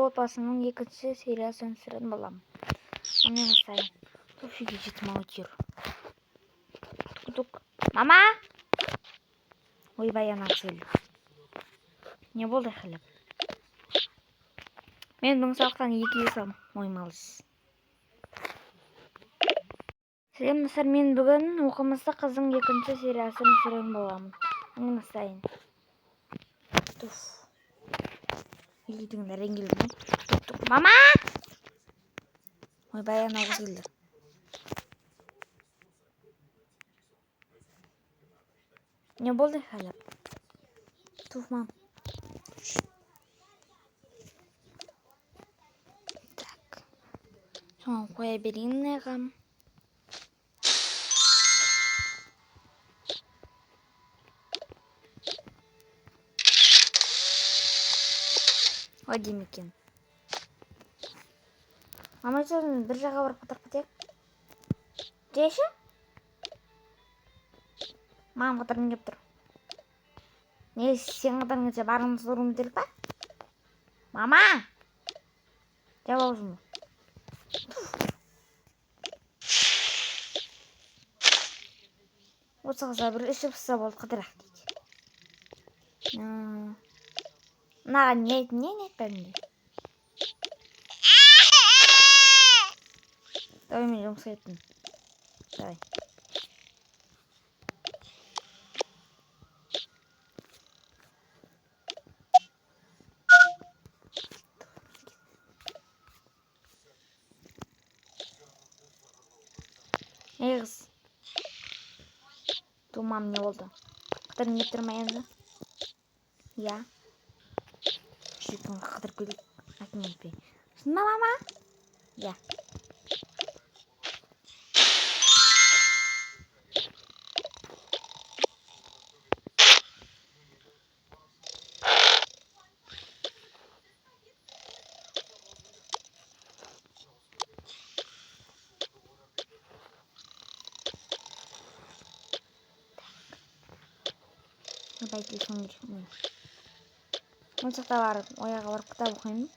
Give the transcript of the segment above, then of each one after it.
Отбасының екінші сериясын түсіретін боламын. Мен бастайын. Туфиге жетім әйтеуір. Тук-тук. Мама! Ойбай, ана келді. Не болды айқайлап? Мен бүгін сабақтан екіге салдым. Ой, молодец. Сәлем, достар, мен бүгін Оқымысты қыздың екінші сериясын түсіретін боламын. Мен бастайын. Туф. Үйдің әрең келді. Тук-тук. Мама! Ойбай, анау қыз келді. Не болды айқайлап? Туф, мам. Так. Соны қоя берейін мынаға. Әдемі екен. Мама, сен бір жаққа барып қыдырып кетейік. Жайшы? Маған қыдырғым келіп тұр. Не, сен қыдырғың келсе барыңыз ұруым керек па? Мама! Жап аузыңды. Осы қызға бір іші пысса болды, қыдырақ дейді. Мынаған не айттым, не айтпадым де. Давай, мен жұмысқа кеттім. Давай. Ей, қыз. Тумам, не болды? Қыдырғың келіп тұр ма енді? Иә. Жүректің қыдырып келейік. Әкеңе айтпай. Шын ба, мама? Иә. Ойбай, телефон керек. Ол жақта барып, ояға барып кітап оқимын.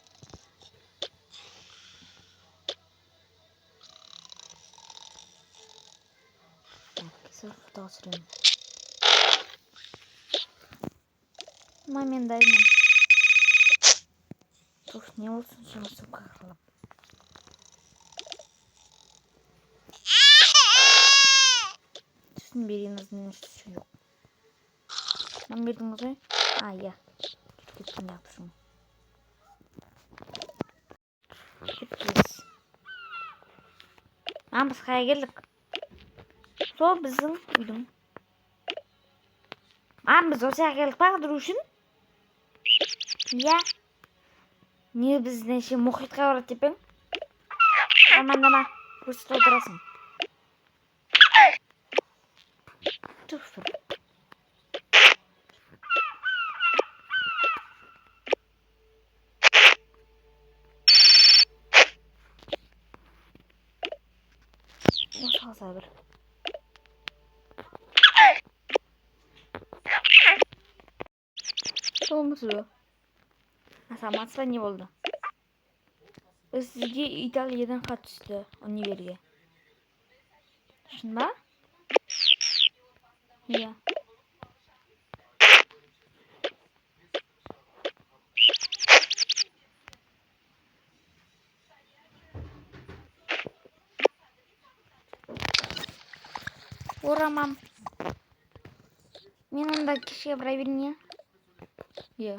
Так, сол фотоға түсіремін. Мама, мен дайынмын. Туф, не болды соншама сумка қақалап? Сосын берейін, жоқ. Мам, бердіңіз ғой? А, иә. Кеттім, неғып тұрсың? Кеттіңіз. Мам, біз қайда келдік? Сол біздің үйдің. Мам, біз осы жаққа келдік па қыдыру үшін? Иә. Не, біз неше мұхитқа барады деп ең? Армандама, көрсетіп отырасың. Туф, бір. Осы қалса бір. Солмысыз ба? Азаматсыз ба, не болды? Сізге Италиядан хат түсті универге. Шын ба? Иә. Ура, мам. Мен онда кешке бара берейін, иә? Иә.